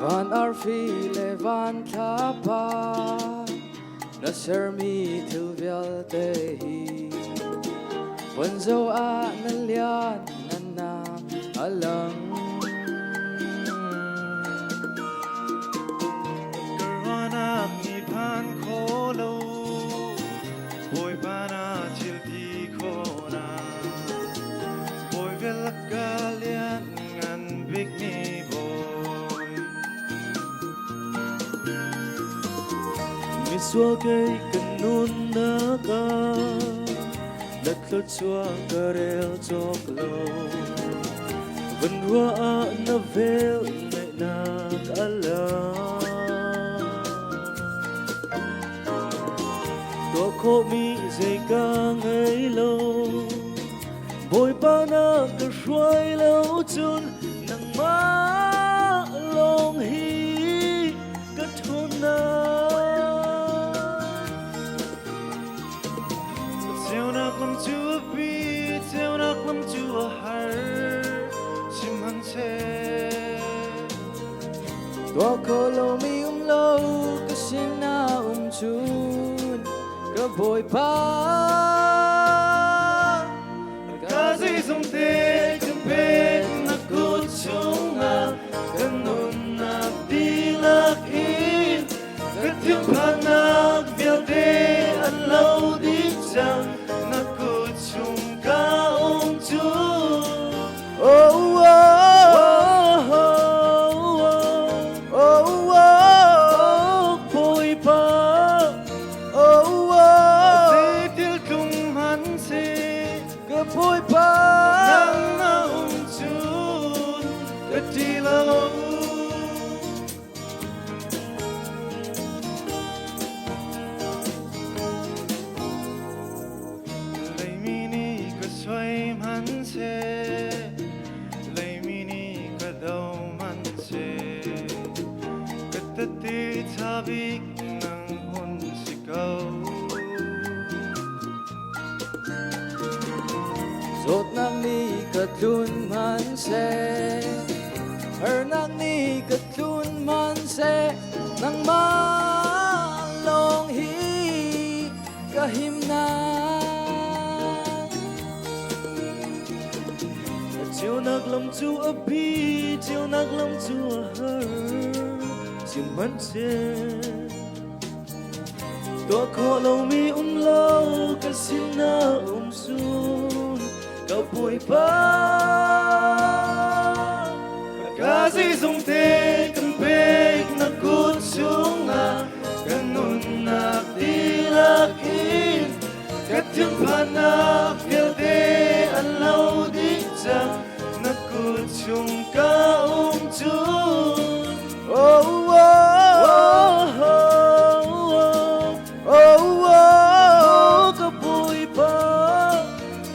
Van arfi le van thlapa na sermi thil vialte hi von zo ah na lian ngan na alang. Karuanak ni phan kho lo, Bawipa na thil ti kho na. Bawi vel ka lian ngan bik mi bawi. Misual kei kan nunnak ah na thluachuah ka rel cawk lo. Van ruah ah na vel ngaihnak a lang. Tuah khawhmi zei ka ngei lo. Bawipa na ka hruai lo cun nangmah lawng hi ka ṭhawnnak. Ceunak lam cu a bi, ceunak lam cu a har, sihmanhseh. Tuah kho lomi um lo ka sinah um cun ka Bawipa. Ka zeizong te kan pek na kut chungah kan nunnak dihlak in ka thinphannak vialte an lo dih cang na kut chung ka um cu. Oh, oh, Oh, oh, oh, Bawipa, oh, oh, Zeitil tlung hmanhseh ka Bawipa. Nang na um cun ka ṭih lo. Leimi nih ka soi hmanhseh, leimi nih ka do hmanhseh, ka tati ṭha bik nang hun si ko. Zawtnak nih ka tlun hmanhseh, harnak nih ka tlun hmanhseh, nangmah lawng hi ka himnak. Ceunak lam cu a bi, ceunak lam cu a har, sihmanhseh tuah khawh lomi um lo ka sinah um sun ka Bawipa. Ka zeizong te kan pek na kut chungah kan nunnak dihlak in ka thinphannak vialte an lo dih cang na kut chung ka um cun. Oh, oh, Oh, oh, oh, oh, oh, ka Bawipa,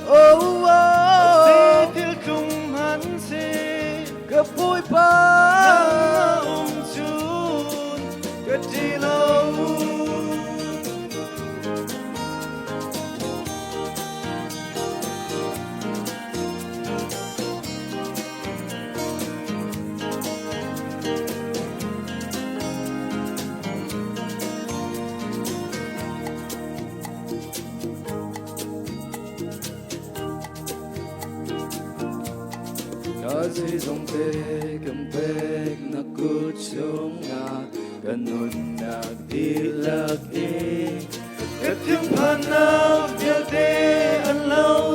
oh, oh, Zeitil tlung hmanhseh ka Bawipa. nang na um cun ka ṭih lo. Ka zeizong te kan pek na kut chungah ka nunnak dihlak in Ka thinphannak vialte an lo.